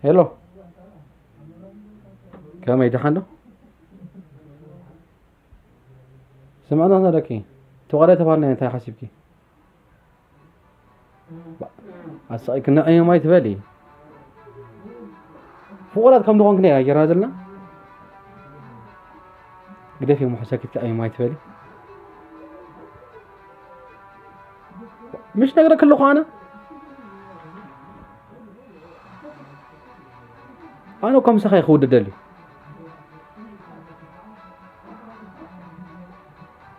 ሄሎ፣ ከመይ ደሓን ዶ? ስምዕና ኣለኪ። ተቋዳይ ተባልና እንታይ ሓሲብኪ? ኣሳቂ ክነዐ ማይ ትበሊ። ፍቑራት ከም ዝኾንክ ነይ ኣየርና ዘለና። ግደፍ እዮም ሕሰኪት ኣይ ማይ ትበሊ። ምሽ ነግረክ ኣለኹ ኣነ። ኣነ እኮ ምሳኻ ክውድድ ደልዩ።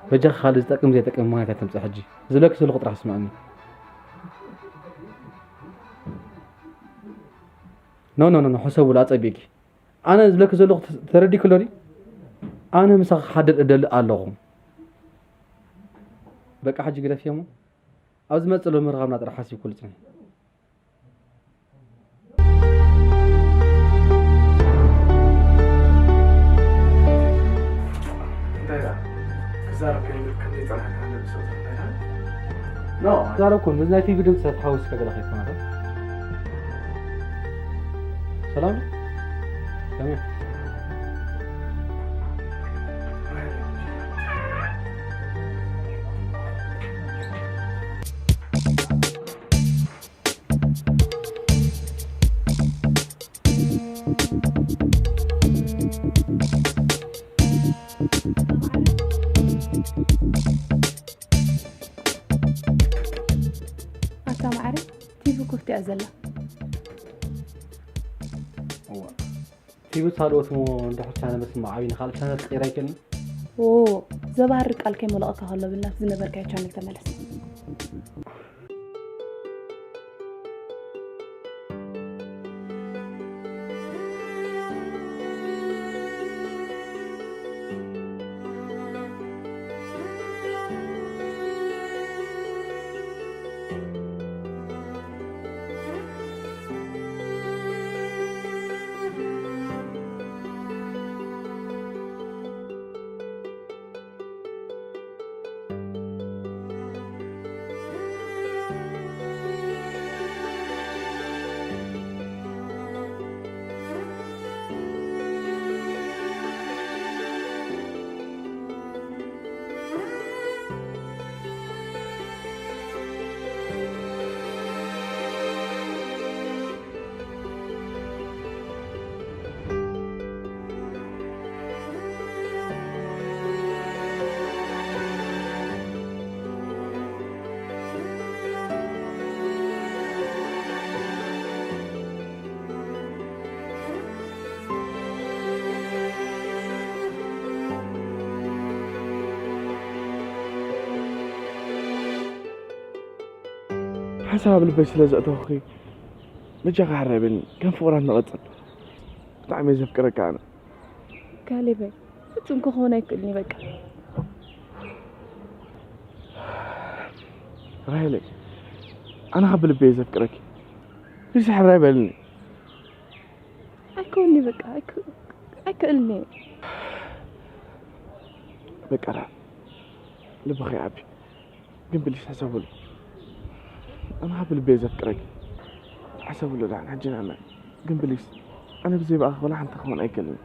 በጃኻ ካልእ ዝጠቅም ዘይጠቅም ምኽንያት ኣይተምጽእ ሕጂ። ዝብለኪ ዘለኹ ጥራሕ ስምዕኒ። ኖ፣ ኖ፣ ኖ፣ ኖ፣ ሕሰቡሉ ኣጸቢቂ። ኣነ ዝብለኪ ዘለኹ ተ-፣ ተረዲእኪ ኣሎ ድዩ? ኣነ ምሳኺ ክሓድር እደሊ ኣለኹ። በቃ ሕጂ ግደፍዮ እሞ። ኣብ ዝመጽእ ሎሚ ምርኻብና ጥራሕ ሓሲብኩሉ ጽንሒ። እንታይ ደኣ? ክዛረብ ከይብል ከም ዘይጸናሕካ ነብሰ እንታይ ደኣ? ኖ፣ ክዛረብ ኩን፣ ምስ ናይ ቲቪ ድምጺ ተሓዊስካ ገለ ከይኮነ። ሰላም? ከመይ? ኣታ ማዕረ፣ ቲቪ ክፍት እያ ዘላ። እዋ። ቲቪ ሳልኦት እሞ እንድሕር ቻነል ምስማዕ ዓብዪ ንኻልእ ቻነል ክቕይር ኣይክእልን? ኦ፣ ዘባህር ቃል ከይመለቐካ ከሎ ብል ናብቲ ዝነበርካዮ ቻነል ተመለስ። ሓሳብ ኣብ ልበይ ስለ ዘእተኹኺ፣ በጃኻ ሕራይ በልኒ፣ ከም ፍቑራት ንቐጽል። ብጣዕሚ እየ ዘፍቅረካ ኣነ። ካሌበይ፣ ፍጹም ክኸውን ኣይክእልን እዩ በቃ። ራሄለይ፣ ኣነ ካብ ልበይ እየ ዘፍቅረኪ። ፕሊስ ሕራይ በልኒ። ኣይከውንኒ በቃ፣ ኣይክ-፣ ኣይክእልን እየ። በቃ ራ-፣ ልብኺ ይዓቢ። ግን ፕሊስ ሕሰብሉ። ኣነ ካብ ልበይ ዘፍቅረኪ። ሕሰብሉ ዳን ሕጂ ናመ። ግን ፕሊስ ኣነ ብዘይ ብኣኺ ወላ ሓንቲ ክኾን ኣይክእልን።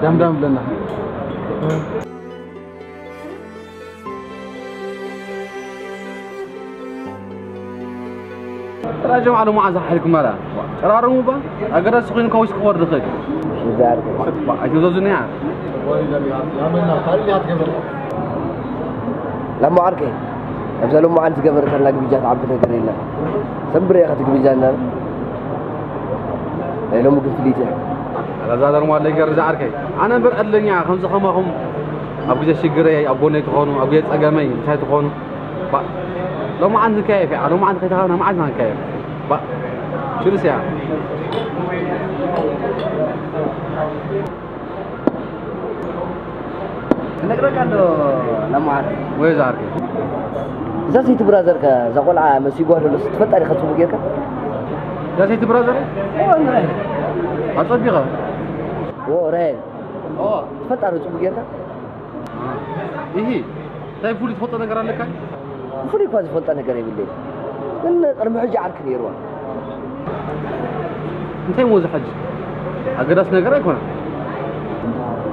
ዳምዳም ብለና። ጥራይ ጀምዓ ሎማዓንቲ ሓይልኩም ኣላ። ጨራርሙ ባ፣ ኣገዳሲ ኮይኑ ከዊስ ክወርድ ይኽእል። ሽዛር። ባ፣ ኣይትዘዙኒ እያ። ላሞ ዓርከይ፣ ኣብዛ ሎማዓንቲ ዝገበረታና ግብጃ ትዓቢ ነገር የለን። ሰንብረ ኢኻ ትግብጃና። ናይ ሎሚ ግን ፍልይቲ እያ። ኣዛ ደርሞ ኣለይ ገር ዝዓርከይ። ኣነ እምበር ዕድለኛ ከምዚ ከማኹም ኣብ ግዜ ሽግረይ ኣብ ጎነይ ትኾኑ፣ ኣብ ግዜ ጸገመይ እንታይ ትኾኑ። ባ-፣ ሎማዓንቲ ንከየፍ እያ፣ ሎማዓንቲ ከይተኻብና መዓዝ ኢና ንከየፍ? ባ-፣ ችርስ እያ። ክነግረካ እንዶ ለማዓት። ወይ ዛርኪ። እዛ ሰይቲ ብራዘርከ፣ እዛ ቆልዓ መሲጓ ዘሎ ስትፈልጣ ዲኻ ጽቡቕ ጌርካ? እዛ ሰይቲ ብራዘር? እዎ፣ ንራይ። ኣጸቢቐ? እዎ፣ ራሄል። እዎ። ትፈልጣ ዶ ጽቡቕ ጌርካ? አ፣ ኢሂ፣ እንታይ ፍሉይ ትፈልጦ ነገር ኣለካ? ብፍሉይ እኳ ዝፈልጦ ነገር የብለይ። ግን ቅድሚ ሕጂ ዓርኪ ነይርዋ። እንታይ እሞ እዚ ሕጂ? ኣገዳሲ ነገር ኣይኮነን።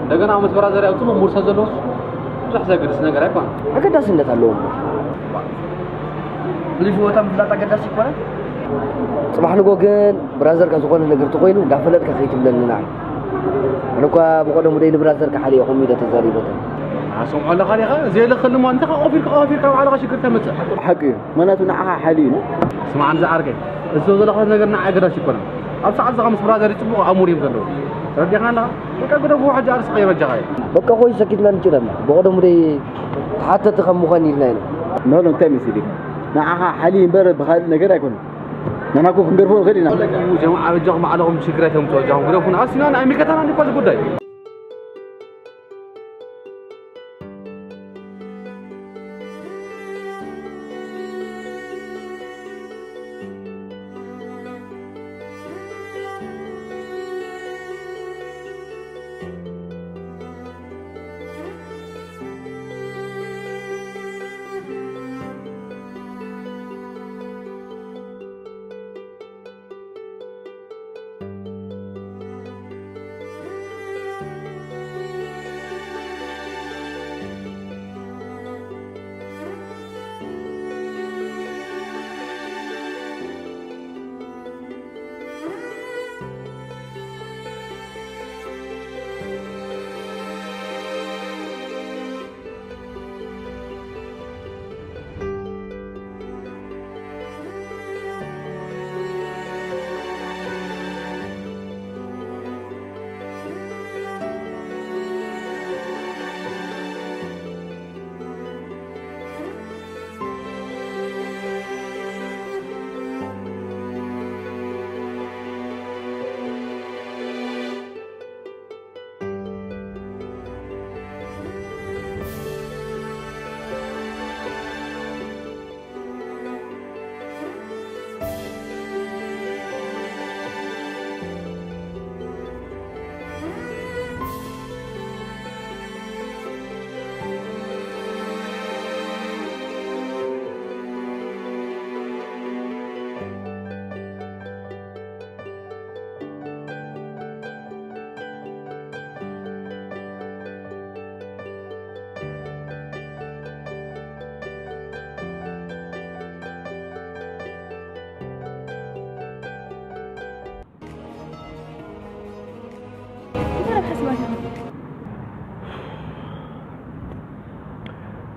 እንደገና ምስ ብራዘር ኣብ ጽቡቕ ሙድ ሰብ ዘለዎስ ብዙሕ ዘገድስ ነገር ኣይኮነን። ኣገዳስነት ኣለዎ እሞ። ፍሉይ ፍወታ ምፍላጥ ኣገዳሲ ይኮነን። ጽባሕ ንጎ ግን ብራዘርካ ዝኾነ ነገር ተኾይኑ እንዳፈለጥካ ከይትብለኒ ንዓይ። ኣነ እኳ ብቐደሙ ደይ ንብራዘርካ ሓሊየ ከምኡ ኢለ ተዛሪበካ። ኣስምዖ ኣለኻ ዲኻ? ዘየለ ክልሞ እንተኻ ቆፊርካ ቆፊርካ ባዕልኻ ሽግር ተምጽእ። ሓቂ እዩ። ምኽንያቱ ንዓኻ ሓልዩ እዩ። ስማዕ፣ ንዝዓርከይ፣ እዚ ዘለኻ ነገር ንዓይ ኣገዳሲ ይኮነን። ኣብ ሰዓት ዝኻ ምስ ብራዘር ጽቡቕ ኣእምሮ እዮም ዘለዉ። ተረዲኻና ኣለኻ? በቃ ግደፎ፣ ሕጂ ኣርስ ቀይሮ ኣጃኻ እዩ። በቃ፣ ኾይ ሰኪትና ንጭረም። ብቐደሙ ደይ ተሓተቲ ከም ምዃን ኢልና ኢና። ንሕና እንታይ መሲሉ? ንዓኻ ሓልዩ እምበር ብኻልእ ነገር ኣይኮነን። ንሕና እኮ ክንገርፎ ንኽእል ኢና። ጀማዓ በጃኹም ባዕልኹም ሽግር ኣይተምጽኡ፣ በጃኹም ግደፉና። ኣስና ኣይምልከተናን እኮ እዚ ጉዳይ። እንታይ ደኣ ሓስባት ኢኻ?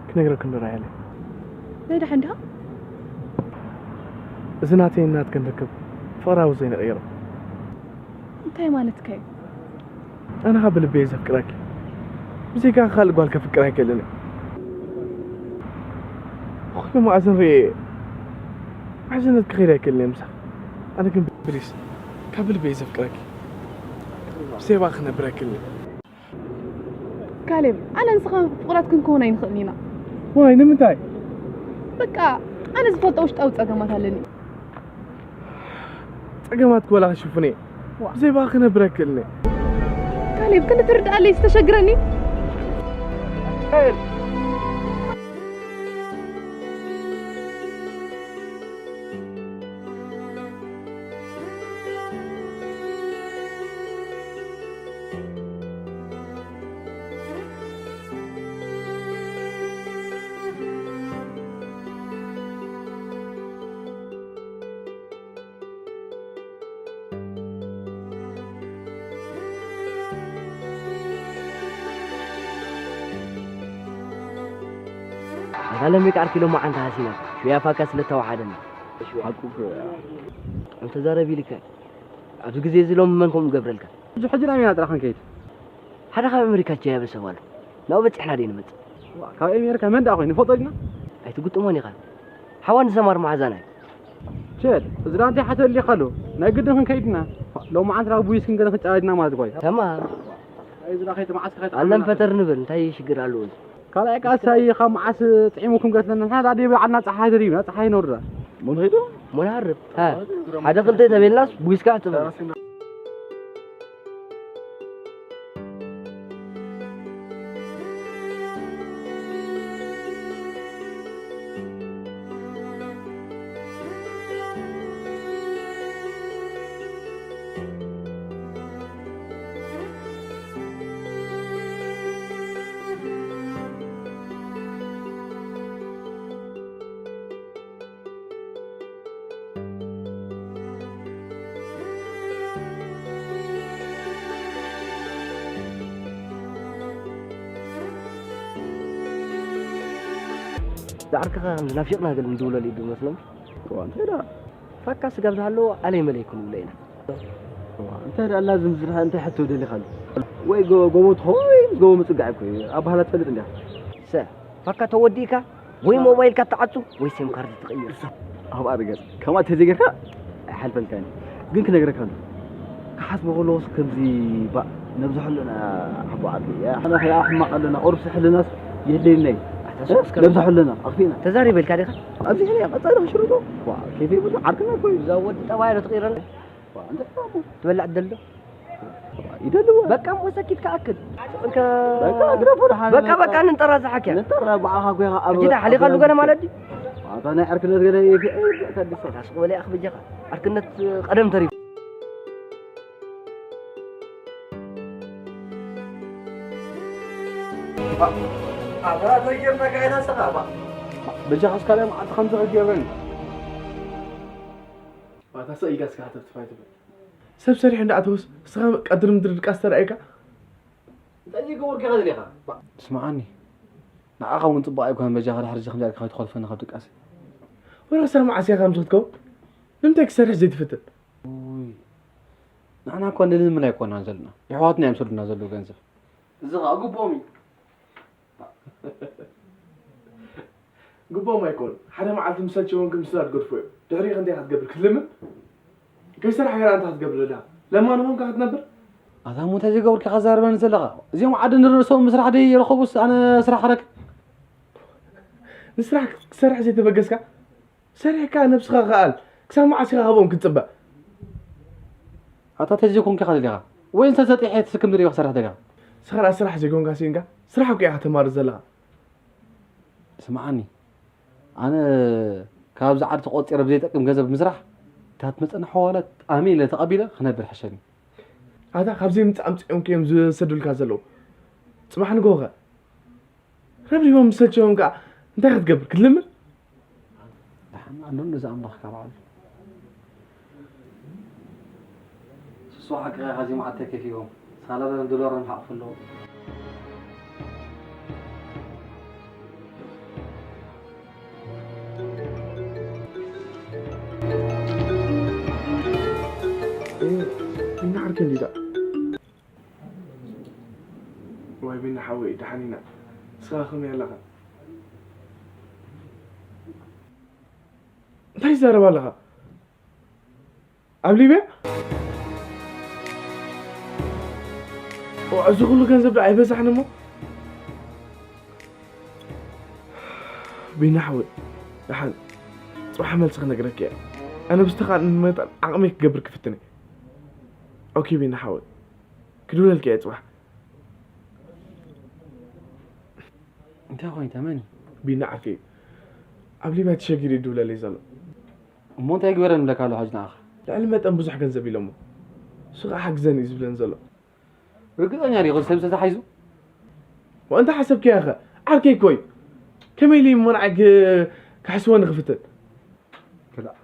ክነግረኪ እንዶ ራሄለይ። ናይ ደሓን ዲኻ? እዚ ናተይን ናትክን ርክብ ፍቕራዊ ዘይንቕይሮ። እንታይ ማለትካ እዩ? ኣነ ኸኣ ብልበይ እየ ዘፍቅረኪ። ብዘይካ ካልእ ጓል ከፍቅር ኣይክእልን እየ። ብኹሉ መኣዝን ርእየ እየ። መሕዝነት ክኸይድ ኣይክእልን እየ ምሳኺ። ኣነ ግን ፕሊስ፣ ካብ ልበይ እየ ዘፍቅረኪ። ብዘይ ብኣኺ ክነብር ኣይክእልን እየ። ካሌብ፣ ኣነ ንስኻ ፍቑራት ክንከውን ኣይንኽእልን ኢና። ዋይ፣ ንምንታይ? በቃ፣ ኣነ ዝፈልጦ ውሽጣዊ ጸገማት ኣለኒ። ጸገማት ክበላ ክሽፍን እየ። ዋ። ብዘይ ብኣኺ ክነብር ኣይክእልን እየ። ካሌብ፣ ክንዲ ትርድኣለይ ዝተሸግረኒ። ዓለም ይቃር ኪሎ መዓንታ ሃሲና ሽያ ፋካ ስለ ተዋሓደና። ሓቁ እኮ እያ። እንተ ዛረብ ኢልካ ኣብዚ ግዜ እዚ ሎም መን ከምኡ ገብረልካ? እዚ ሕጂ ናብ ኢና ጥራሕ ክንከይድ። ሓደ ካብ ኣሜሪካ ጀያበ ሰብ ኣሎ። ናብኡ በጺሕና ደይ ንመጽእ? ዋ፣ ካብ ኣሜሪካ መን ደኣ ኮይኑ? ንፈልጦ ዲና? ኣይትግጥሞን ኢኻ። ሓዋን ዝሰማር መሓዛና እዩ። ቸል፣ እዚ ደኣ እንታይ ሓተት ሊኻ ኣሎ? ናይ ግድን ክንከይድ ኢና። ሎም መዓንታ ናብ ቡይስ ክንገለ ክንጫወት ኢና ማለት እኮ እዩ። ተማ። ኣይ፣ እዚ ደኣ ከይተ መዓስ ከይተ ኣለም ፈተር ንብል፣ እንታይ ሽግር ኣለዎ? ካልኣይ ቃልሲ ካብ መዓስ ጥዒሙኩም ገስለና? ንሕና ዳኣ ደይ በዓልና ጸሓይ ደሪብና፣ ጸሓይ ነውርዳ። መን ኸይዱ? መን ሃርብ? ሃ፣ ሓደ ክልተ ተቤልናስ ዊስካ ኣሕጽበና። ዝዓርከኻ ከም ዝናፊቕና ገለ ንድውለሉ እዩ ዝመስሎም። እዋ፣ እንታይ ደኣ? ፋካ ስጋብ ዝሃለዎ ኣለይ መለይ ክንብሎ ኢና። እዋ፣ እንታይ ደኣ ላዝም ዝድሓ እንታይ ሕቶ ደሊኻሉ? ወይ ጎ-፣ ጎቦ ትኾ-፣ ወይ ምስ ጎቦ ምጽጋዕ እኮ እዩ። ኣባህላ ትፈልጥ እንዲያ። ሰ፣ ፋካ ተወዲእካ ወይ ሞባይልካ ትዓጹ ወይ ሴም ካርድ ትቕይር። ኣብ ኣርገጽ ከማ ተዘይገርካ ኣይሓልፈልካን እዩ። ግን ክነግረካ ኣሎ። ክሓስቦ ከለኹስ ከምዚ ባእ ነብዝሖ ኣለና ሓቦ ዓርከይ። ኣነ ከኣ ሕማቕ ኣለና፣ ቁርሲ ሕልናስ የድልየና እዩ። ኣታ ሱቕ እስከ ነብዝሖ ኣለና፣ ኣኽፊእና። ተዛሪበልካ ዲኻ? ኣብዚ ሕነ ቀጻሊ ክሽርጦ። ዋ፣ ኬፍ ይብሉ ዓርክና እኮ እዩ። እዛ ወዲ ጠባይ ዶ ትቕይረልና? ዋ፣ እንታይ እኮ? ትበልዕ ትደሊ ዶ? ይደልዎ። በቃ እሞ ሰኪት ከኣክል። እንከ በቃ ግደፎ ደሓን በቃ፣ በቃ። በቃ፣ ንንጠራ ዝሓክያ። ንንጠራ በዓኻ እኮ ኢኻ ኣብ ሕጂ ዳ ሓሊኻሉ ገለ ማለት ድዩ? ኣታ ናይ ዕርክነት ገለ ይፍ-፣ ይፍ-፣ ተድሶ። ኣታ ስቕ በለ ኣኽ በጃኻ። ዕርክነት ቀደም ተሪፉ። ኣታ ዘይገርመካ ኢና ስኻ፣ ባ። በጃኻ እስካልያ መዓልቲ ከምዚ ክትገብረኒ። ኣታ ስቕ ኢልካ እስካ ተፍትፋይ ትብል። ሰብ ሰሪሑ እንዳኣተወስ፣ ንስኻ ቀድሪ ምድሪ ድቃስ ተራእየካ? እንታይ ዘይገበርኩ ኢኻ ደሊኻ? ስምዓኒ፣ ንዓኻ እውን ጽቡቕ ኣይኮነን በጃኻ ድሕሪ እዚ ከምዚ ኣልካ ከይትኾልፈኒ ካብ ድቃሰይ። ወረ ክሳብ መዓስ ኢኻ ከምዚ ክትከውን? ንምንታይ ክሰርሕ ዘይትፍትን? ውይ፣ ንሕና እኮ ንልምን ኣይኮናን ዘለና። የሕዋትና እዮም ዝሰዱና ዘለዉ ገንዘብ። እዚ ኸኣ ግቡኦም እዩ። ግቡኦም ኣይኮኑን። ሓደ መዓልቲ ምስ ሰልቸዎም ግን ምስዳድ ገድፎ እዮም። ድሕሪኡ እንታይ ኢኻ ክትገብር? ክትልምን? ከይሰራሕ ገና እንታይ ክትገብር ደሊኻ? ለማኒ ኾንካ ክትነብር? ኣታ እሞ እንታይ ዘይገበርኩ ኢኻ ትዛረበኒ ዘለኻ? እዚኦም ዓዲ ንርእሶም ምስራሕ ደይ ይረኸቡስ ኣነ ስራሕ ክረክብ? ንስራሕ ክትሰርሕ ዘይተበገስካ? ሰሪሕካ ነብስኻ ከኣል። ክሳብ መዓስ ኢኻ ካብኦም ክትጽበ? ኣታ ተዘይኮንካ ኢኻ ደሊኻ? ወይ እንተ ዘጢሐ ትስክም ድሪባ ክሰርሕ ደሊኻ? ንስኻ ደኣ ስራሕ ዘይኮንካ ስኢንካ? ስራሕ እኮ ኢኻ ተማርጽ ዘለኻ። ስምዓኒ፣ ኣነ ካብዚ ዓዲ ተቖጺረ ብዘይጠቅም ገንዘብ ምስራሕ፣ እታ ትመጸኒ ሓዋላ ጣሚ ኢለ ተቐቢለ ክነብር ሕሸኒ። ኣታ ካብ ዘይምጻእ ኣምጺኦም እዮም ዝሰዱልካ ዘለዉ። ጽባሕ ንግሆ ከ? ረብሪቦም ምስ ሰልቸዎም ከኣ እንታይ ክትገብር? ክትልምን? ደሓን ኣሎ ነዚ ኣምላኽ ካብ ዓዱ። ስሱ ሓቅኻ ኸዚ መዓት ተከፊዎም። ሳላዳን ዶላርን ሓቕፉ ኣለዉ። እ፣ ይናዓርከ እንዲዳ። ዋይ ቢኒ ሓወይ፣ ደሓን ኢና። ንስኻ ከመይ ኣለኻ? እንታይ ትዛረብ ኣለኻ? ኣብ ሊብያ? ኦ፣ እዚ ኩሉ ገንዘብ ዶ ኣይበዛሕን እሞ? ቢኒ ሓወይ፣ ደሓን ጽባሕ መልሲ ክነግረካ እየ። ኣነ ብዝተኻእለኒ መጠን ዓቕመይ ክገብር ክፍትን እየ። ኦኬ ቢኒ ሓወይ፣ ክድውለልካ እየ ጽባሕ። እንታይ ኮይኑ ተመኒ? ቢኒ ዓርከይ፣ ኣብ ሊብያ ተሸጊሩ ይድውለለይ ዘሎ። እሞ እንታይ ግበረኒ ይብለካ ኣሎ ሕጂ ንዓኻ? ልዕሊ መጠን ብዙሕ ገንዘብ ኢሎሞ። እሱ ኸዓ ሓግዘኒ እዩ ዝብለኒ ዘሎ። ርግጸኛ ዲኻ እዚ ሰብ ተታሒዙ? ወእንተ ሓሰብክያ ኸ? ዓርከይ እኮ እዩ። ከመይ ኢሉ እሞ ንዓይ ክ-፣ ክሕስወኒ ክፍትን? ክላ-፣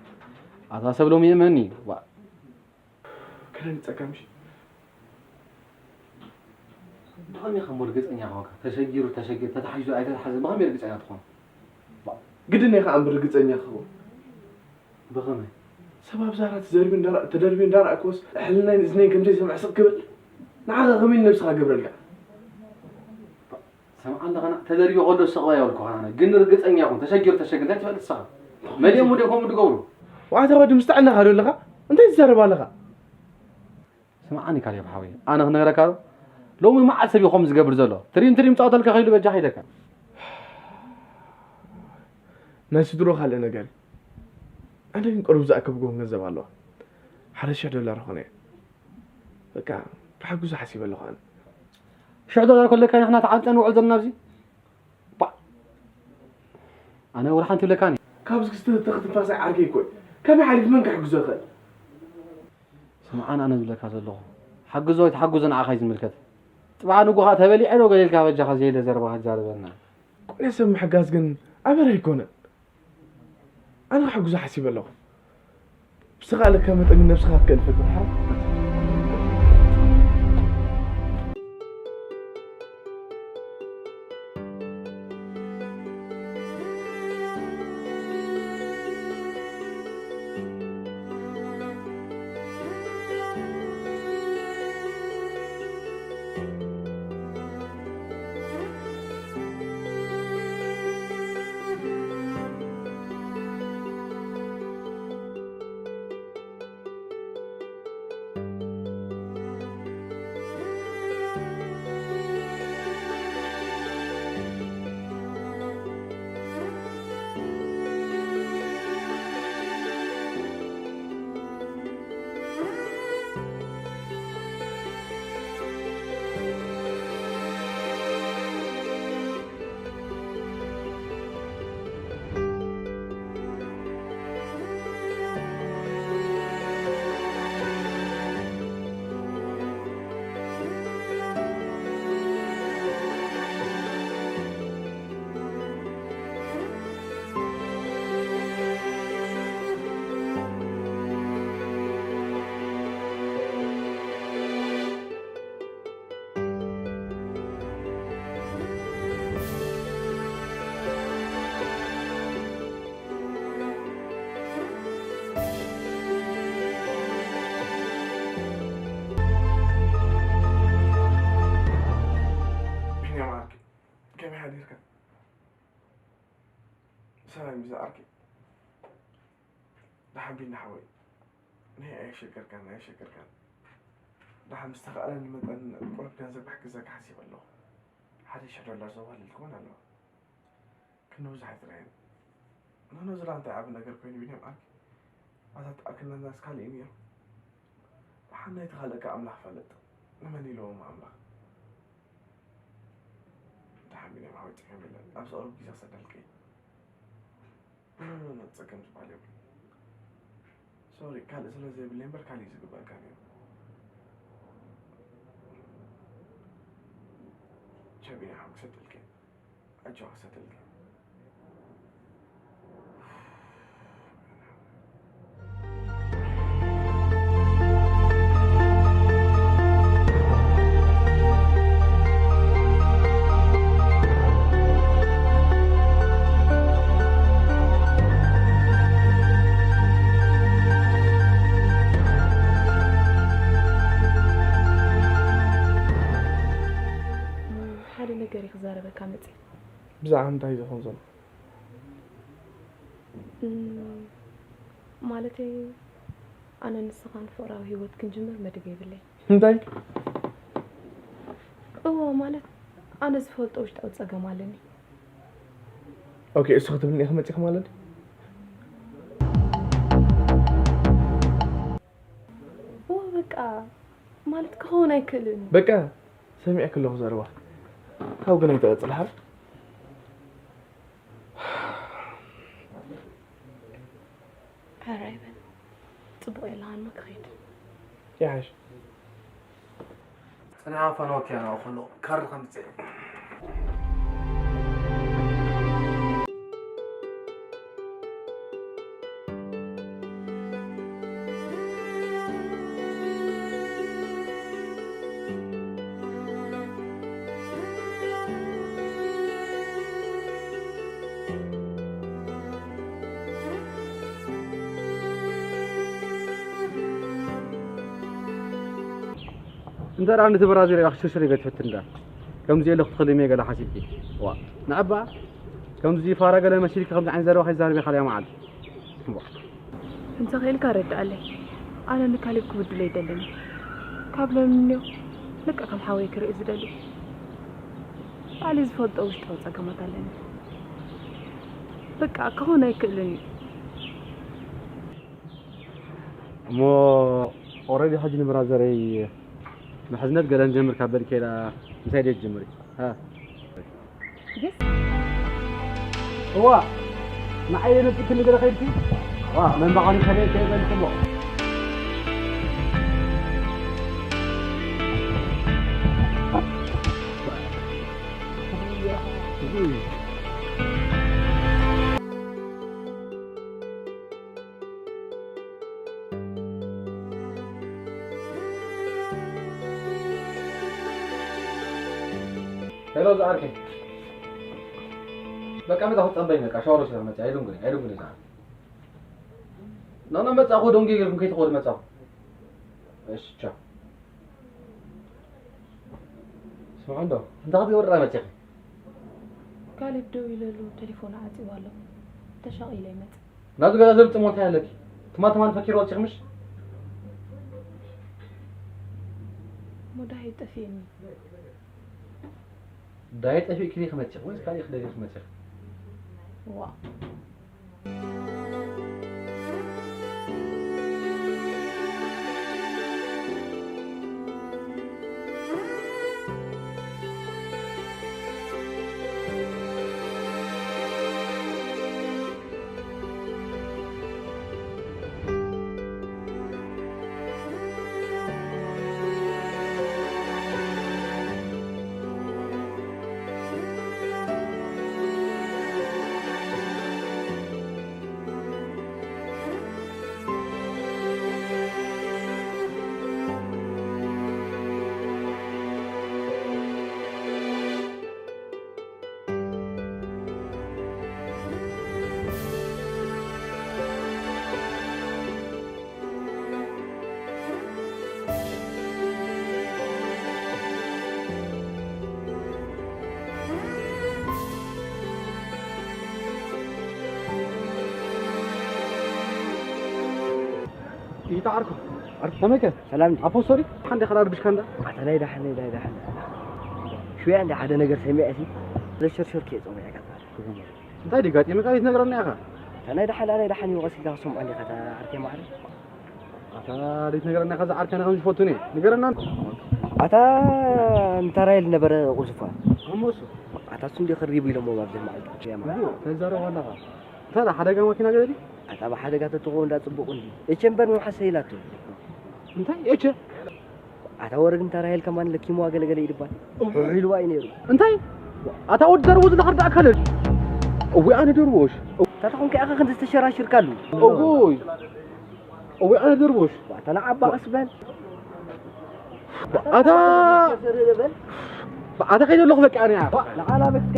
ኣታ ሰብ ሎሚ የመኒ። ዋ። ከደንግጸካ ምሽ? ብኸመይ ከም ርግጸኛ ኾንካ? ተሸጊሩ፣ ተሸጊሩ፣ ተታሒዙ ኣይተታሓዘን ብኸመይ ርግጸኛ ትኾን? ግድን እየ ከዓ እምበር ርግፀኛ ክኸውን። ብኸመይ? ሰብ ኣብ ዛራ ተዘርቢ እንዳራ-፣ ተደርቢ እንዳረኣክዎስ ሕልናይን እዝነይን ከምዘይሰምዕ ስቕ ክብል? ንዓኻ ከመይ ነብስኻ ገብረልካ? ሰምዓ ኣለኻ፣ ተደርቢ ከሎ ስቕ በል ያበልኩኻ ኣነ። ግን ርግፀኛ ኩን፣ ተሸጊሩ ተሸጊሩ እንታይ ትፈልጥ ንስኻ? መድዮም ሙድዮም ከምኡ ድገብሩ። ዋዕታ ወዲ ምስ ጥዕናኻ ዶ ኣለኻ? እንታይ ትዛረብ ኣለኻ? ስምዓኒ ካሌብ ሓወይ፣ ኣነ ክነግረካ ዶ? ሎሚ መዓት ሰብ እዩ ከምኡ ዝገብር ዘሎ። ትሪም ትሪም ጻወተልካ ከይሉ በጃኻ ኢለካ። ናይ ስድሮ ካልእ ነገር እዩ። ኣነ ግን ቅሩብ ዝኣከብኩ ገንዘብ ኣለዋ። ሓደ ሽሕ ዶላር ኾነ እየ። በቃ፣ ብሓጉስ ሓሲበ ኣለኹ ኣነ። ሽሕ ዶላር ከለካ ንሕና ተዓምጠ ንውዕል ዘለና ኣብዚ? ባዕ! ኣነ ወላ ሓንቲ ይብለካን እየ። ካብዚ ክስተ ተኽትንፋሳይ ዓርከይ እኮ እዩ። ከመይ ሓሊፍ መን ክሕግዞ ይኽእል? ስምዓን ኣነ ዝብለካ ዘለኹ። ሓግዞ ኣይትሓግዞ ንዓኻ እዩ ዝምልከት። ጽባሕ ንጎኻ ተበሊዐ ዶ ገለ ኢልካ በጃኻ ዘየለ ዘረባ ክትዛረበና። ኮነ ሰብ ምሕጋዝ ግን ኣበር ኣይኮነን። ኣነ ክሕግዞ ሓሲበ ኣለኹ። ብዝተኻእለካ መጠን ግን ነብስኻ ክትክእል ፈትን ሓራ። ቢንያም ዓርከይ፣ ከመይ ሓዲርካ? ሰላም እዩ ዝዓርከይ። ደሓን ቢኒ ሓወይ፣ ናይ ኣየሸገርካን ኣየሸገርካን። ደሓን ብዝተኻእለኒ መጠን ቁሩብ ገንዘብ ክሕግዘካ ሓሲበ ኣለኹ። ሓደ ሽሕ ዶላር ዘዋህለልኩ እውን ኣለዋ። ክንዲ ብዙሕ ኣይትርኣየኒ። ንሕና ዙርያ እንታይ ዓቢ ነገር ኮይኑ ቢንያም ዓርከይ? ኣታ ተኣክልና ናስ ካልእ እዩ ነይሩ። ደሓን ናይቲ ካልእ ከኣ ኣምላኽ ፈልጥ። ንመን ኢልዎም ኣምላኽ? ደሓን ቢንያም ሓወይ ጸገም የለን። ኣብ ቁሩብ ግዜ ክሰደልካ እየ። ኖ፣ ኖ፣ ኖ፣ ጸገም ዝበሃል የብሉን። ሶሪ፣ ካልእ ስለ ዘይብለይ እምበር ካልእ እዩ ዝግበኣካ ነይሩ። ቻው ቢንያም ሓወይ ክሰደልካ እየ። ኣጆኻ ክሰደልካ እየ። ሓደ ነገር እዩ ክዛረበካ መፅእ። ብዛዕባ እንታይ ዝኸውን ዘሎ? እም፣ ማለተይ፣ ኣነ ንስኻን ፍቕራዊ ህይወት ክንጅምር መደብ የብለይ። እንታይ? እዎ፣ ማለት፣ ኣነ ዝፈልጦ ውሽጣዊ ጸገም ኣለኒ። ኦኬ፣ እሱ ክትብልኒ ኢኺ መጺኺ ማለት? እዎ፣ በቃ፣ ማለት፣ ክኸውን ኣይክእልን። በቃ፣ ሰሚዐኪ ኣለኹ ዘረባ። ካብ ግን ኣይትቐጽል፣ ሓር? ሕራይ በል። ጽቡቕ የለኻን፣ እሞ ክኸይድ። ይሓይሽ። ጽንሓ ፈነወኪ ኣነ ከሎ ካርድ ከምጽእ። እንተ ደኣ ነቲ ብራዚል ኢኻ ሽርሽር ይገድፈት እንዳ። ከምዚ ኢለ ክትኸልም እየ ገለ ሓሲብኪ። ዋ፣ ንዓባ ከምዚ ፋራ ገለ መሲልኪ ከምዚ ዓይነት ዘረባ ከይዛረቢ ካልያ መዓልቲ። ዋ። እንተ ኽኢልካ ኣረድኣለይ። ኣነ ንካሌብ ክብድሎ ኣይደልን። ካብ ሎሚ እኒኦ ልክዕ ከም ሓወይ ክርኢ ዝደሊ። ባዕለይ ዝፈልጦ ውሽጣዊ ጸገማት ኣለኒ። በቃ ክኾን ኣይክእልን እዩ። እሞ ኦረዲ ሕጂ ንብራዘረይ ምሕዝነት ገለ ንጀምር ካብ በልኬ ኢላ ምሳይ ደይ ትጅምሪ። ሃ። Yes. እዋ ንዓይ የነጥቂ ንገለ ከይድኪ ዋ መን ባዕሉ ከመይ ከይበልክሞ። ሄሎ ዝዓርከይ፣ በቃ መጻኹ ጸበይ፣ በቃ ሻወር ወሲደ ክመጽእ። ኣይድንጉኒ፣ ኣይድንጉኒ ዝዓርከይ። ኖ ኖ፣ መጻኹ፣ ደንጉየ ጌርኩም ከይትኸዱ መጻኹ። እሺ ቻው። ስምዒ እንዶ እንታይ ክትገብሪ ጥራይ መጺኺ? ካሌብ ደው ኢለሉ ቴሌፎኑ ዓጺዎ ኣሎ። ተሻቒለ ይመጽእ። ናብዚ ገዛ ዘምጽእ ሞ እንታይ ኣለኪ? ትማል ትማል ፈኪሩ ወጺኺ ምሽ? ሞዳይ ጠፊእኒ። ዳይ ጠፊእኪ ዲኺ መጺኺ ወይስ ካሊእ ክደልዪ መጺኺ? ዋ ይታ ዓርኩ ዓርኩ ከመይከ ሰላም ዲ ኣፖ ሶሪ ሓንደ ከላ ርብሽካ እንዳ ኣታ ናይ ዳሕን ናይ ዳሕን ሽያ እንደ ሓደ ነገር ሰሚዐ ሲ ለሸርሸር ከ ጾም ያቀጣል እንታይ ዲጋጥ የመቃሪት ነገርና ያኻ ናይ ዳሕን ናይ ዳሕን ይወቀስ ኢልካ ሰምዖ እንደ ከታ ዓርኬ ማዕረ ኣታ ዲት ነገርና ከዛ ዓርኬ ነኸም ዝፈቱኒ ንገረና ኣታ እንተራይል ነበረ ቁልዝፋ ኣሞሱ ኣታ እሱ እንደ ክሪቡ ኢሎሞ ባብ ዘማዕልታ ያማ ተዛረባ ኣለኻ እንታይ ሓደ ጋ መኪና ገለ ኣታ ብሓደጋ ተትኾ እንዳ ጽቡቕ እንዲ እቸ እምበር መሓሰ ኢላቶ እንታይ እቸ ኣታ ወረግ እንታ ራሄል ከማን ለኪሞ ኣገለገለ ይድባል ሑሒልዋ እዩ ነይሩ እንታይ ኣታ ወዲ ዘርቡ ዝለኸርዳ ኣካለል እዊ ኣነ ደርቦሽ ታታ ኾንከ ኣኻ ክንዲ ዝተሸራሽርካሉ እውይ እዊ ኣነ ደርቦሽ ኣታ ንዓባ ቀስ በል ኣታ ኣታ ከይደ ኣለኹ በቃ ኣነ ንዓላ በክ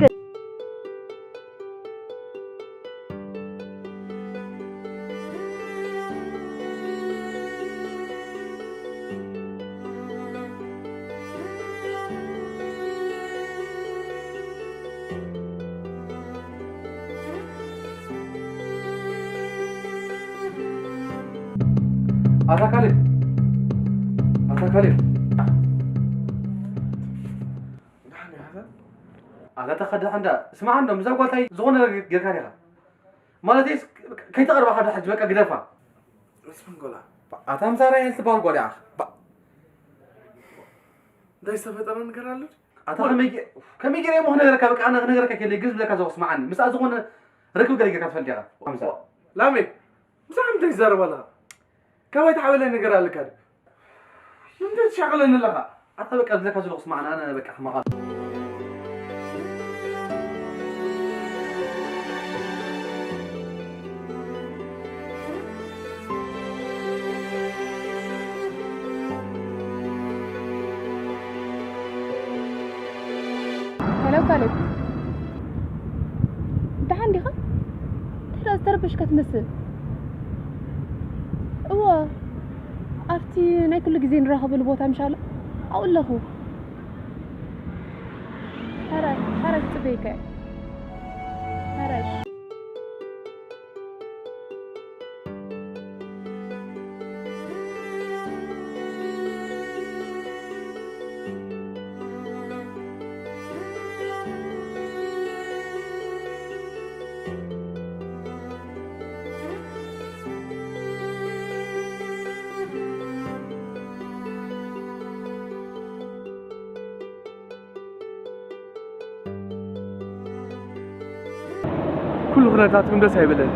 ኣታ ካሌብ ኣታ ካሌብ ኣታ ተኸዳሕ እንዳ ስማዕ እንዶ ምዛ ጓልታይ ዝኾነ ነገር ጌርካ ዲኻ ማለተይስ ከይተቐርባ ካብ ሕጂ በቃ ግደፋ ምስ ፈንጎላ ኣታ ምሳራ ይህል ትበሃል ጓል ኢኻ እንታይ ዝተፈጠረ ነገር ኣሎ ኣታ ከመይ ገ- ከመይ ገይረ እሞ ክነገረካ በቃ ኣነ ክነገረካ ከለ ግን ዝብለካ ዘለኹ ስምዓኒ ምስኣ ዝኾነ ርክብ ገለ ጌርካ ትፈልጥ ኢኻ ከምሳ ላሜ ብዛዕባ እንታይ ትዛረብ ኣለኻ ካባይ ተሓበለ ነገር ኣለካ ድ ንምንታይ ትሻቕለኒ ኣለኻ ኣታ በቃ ዝብለካ ዘለኹ ስምዓኒ ኣነ በቃ ክመቓ ሄሎ ካሌብ፣ ደሓን ዲኻ? እንታይ ደኣ ዝተረበሽካ ትመስል? እወ፣ ኣብቲ ናይ ኩሉ ግዜ ንራኸበሉ ቦታ ምሻሎ? ኣብኡ ኣለኹ። ሕራይ፣ ሕራይ ክጽበየካ እየ። ሕራይ። ኩሉ ኩነታትኩም ደስ ኣይብልን።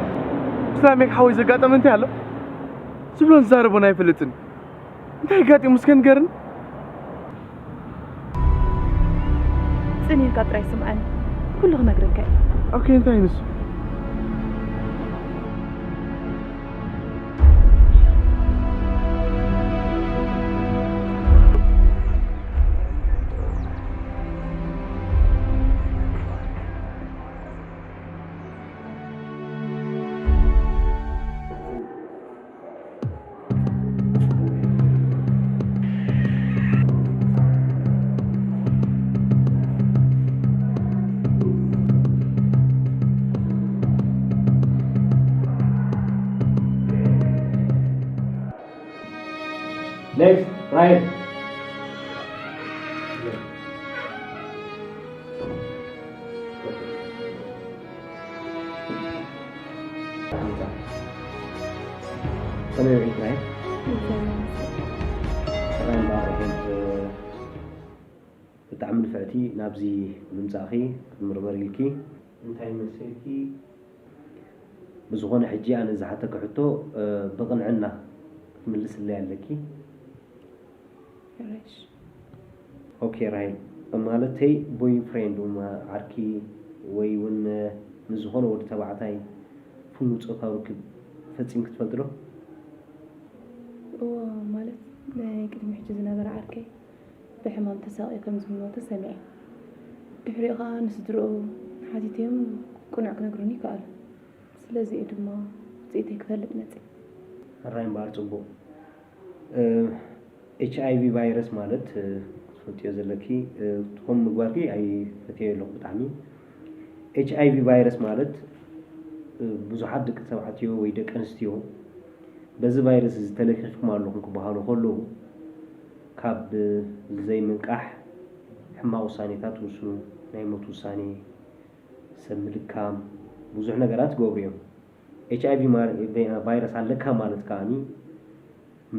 ስላሜክ ሓወይ ዘጋጠመ እንታይ ኣሎ? ዝብሎን ዝዛረቦን ኣይፈልጥን። እንታይ ኣጋጢሙ እስከ ንገርኒ? ጽን ኢልካ ጥራይ ስምዓኒ። ኩሉ ክነግረካ እየ። ኦኬ፣ እንታይ ንሱ? Next, Ryan. ከመይ ውዒልኪ? ሰላም፣ ብጣዕሚ ንፍዕቲ ናብዚ ምምጻእኺ ክትምርመሪ ኢልኪ። እንታይ መሲልኪ? ብዝኾነ ሕጂ ኣነ ዝሓተኪ ሕቶ፣ እ፣ ብቕንዕና ክትምልስለይ ኣለኪ። ፍሬሽ። ኦኬ ራሄል፣ ማለተይ ቦይ ፍሬንድ፣ ዓርኪ ወይ እውን ንዝኾነ ወዲ ተባዕታይ ፍኑው ጾታዊ ርክብ ፈጺምኪ ትፈልጢ ዶ? እዎ፣ ማለት ናይ ቅድሚ ሕጂ ዝነበረ ዓርከይ ብሕማም ተሳቒዩ ከም ዝሞተ ሰሚዐ። ድሕሪኡ ኸኣ ንስድርኡ ሓቲተዮም ቅኑዕ ክነግሩኒ ይከኣሉ። ስለዚ እዩ ድማ ውጽኢተይ ክፈልጥ መጺእ። ሕራይ እምበኣር ጽቡቕ። እ፣ ኤች ኣይ ቪ ቫይረስ ማለት፣ እ፣ ክትፈልጥዮ ዘለኪ፣ እ፣ ከምኡ ምግባርኪ ኣይፈትየዮ ኣለኹ ብጣዕሚ። ኤች ኣይ ቪ ቫይረስ ማለት፣ እ፣ ብዙሓት ደቂ ተባዕትዮ ወይ ደቂ ኣንስትዮ በዚ ቫይረስ እዚ ተለኺፍኩም ኣለኹም ክበሃሉ ከለዉ፣ ካብ ዘይምንቃሕ ሕማቕ ውሳኔታት ይውስኑ። ናይ ሞት ውሳኔ፣ ሰብ ምልካም፣ ብዙሕ ነገራት ይገብሩ እዮም። ኤች ኣይ ቪ ማር-፣ ቫይረስ ኣለካ ማለት ከኣኒ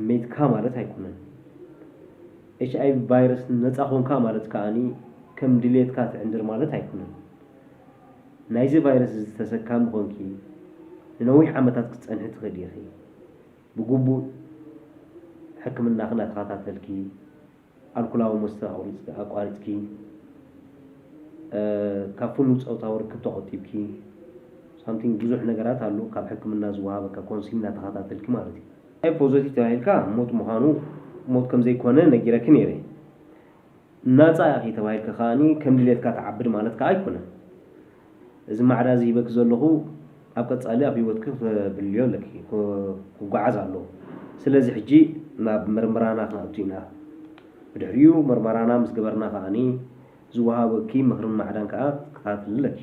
ሜትካ ማለት ኣይኮነን። ኤች ኣይ ቪ ቫይረስ ነጻ ኾንካ ማለት ከኣኒ ከም ድሌትካ ትዕንድር ማለት ኣይኮነን። ናይዚ ቫይረስ እዚ ተሰካሚ ኾንኪ ንነዊሕ ዓመታት ክትጸንሒ ትኽእሊ ኢኺ። ብግቡእ ሕክምናኺ እናተኸታተልኪ፣ ኣልኮላዊ መስተ ኣቑሪጽ-፣ ኣቋሪጽኪ፣ እ፣ ካብ ፍኑው ጾታዊ ርክብ ተቖጢብኪ፣ ሳምቲንግ ብዙሕ ነገራት ኣሎ፣ ካብ ሕክምና ዝወሃበካ ኮንሲል እናተኸታተልኪ ማለት እዩ። ናይ ፖዘቲቭ ተባሂልካ ሞት ምዃኑ፣ ሞት ከም ዘይኮነ ነጊረኪ ነይረ። ናጻ ኢኺ ተባሂልኪ ከኣኒ ከም ድሌትካ ትዓብድ ማለት ከኣ ኣይኮነን። እዚ ማዕዳ እዚ ሂበኪ ዘለኹ ኣብ ቀጻሊ ኣብ ህይወትኪ ክተብልዮ ኣለኪ፣ ክ-፣ ክጓዓዝ ኣለዎ። ስለዚ ሕጂ ናብ መርመራና ክንኣቱ ኢና። ብድሕሪኡ መርመራና ምስ ገበርና ከኣኒ ዝወሃበኪ ምኽርን ማዕዳን ከኣ ክትከታተሊ ኣለኪ።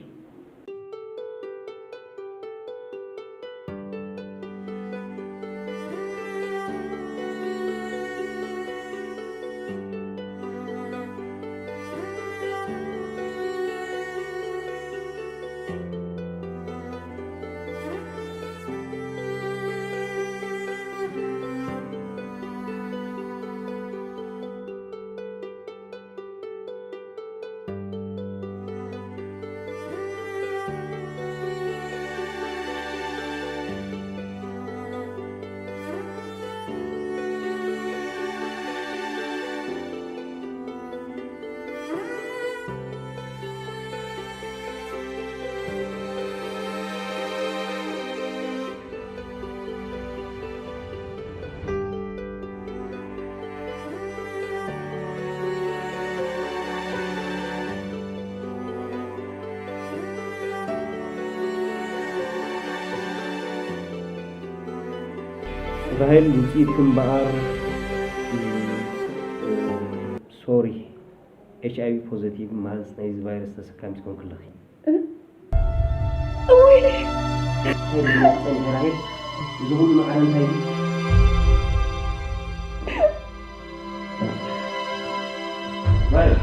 ራሄል ውፅኢት እምበኣር፣ እ፣ እ፣ ኤች ኣይ ቪ ፖዘቲቭ ማለት ናይዚ ቫይረስ ተሰካሚት ኮንክለኺ። እውይ ጸኒሐ ራሄል፣ እዚ ሁሉ መዓረ እንታይ እዩ? ራሄል።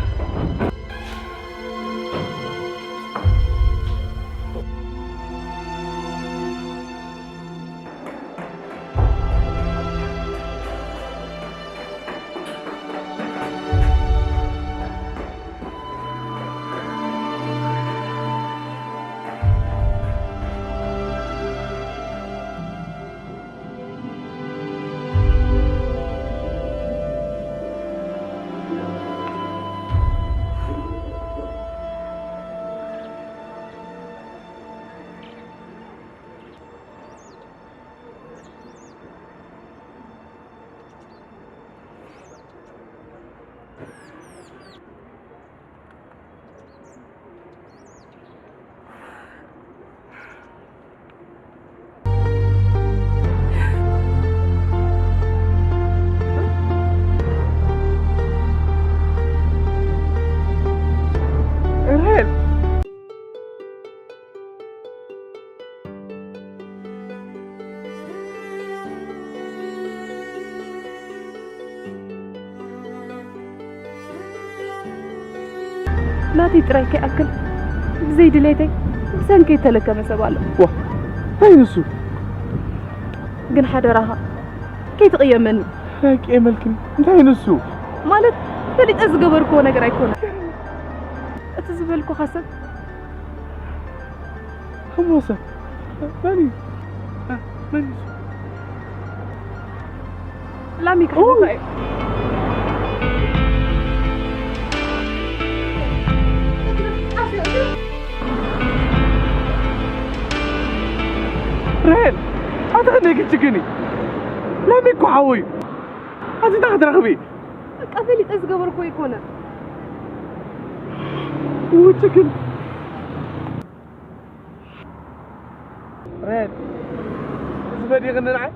ናተይ ጥራይ ከይኣክል ብዘይ ድሌተይ ብሰንከይ እተለከመ ሰብ ኣሎ። ዋ እንታይ ንሱ? ግን ሓደራኻ ከይትቕየመኒ። ናይ ቀየመልክኒ እንታይ ንሱ? ማለት ፈሊጠ ዝገበርክዎ ነገር ኣይኮነን። እቲ ዝበልኩኻ ሰብ እሞ ሰብ መን እዩ? መን እዩ? ላሚ ክሕልካ እዩ። ራሄል ኣቲ ክንደይ ክትጅግኒ? ላሚ እኮ ሓወይ እዩ። ኣቲ እንታይ ክትረኽቢ? በቃ ፈሊጠ ዝገበርኩ ኣይኮነ። ውጭግን ራሄል እዚ በዲኽኒ ንዓይ?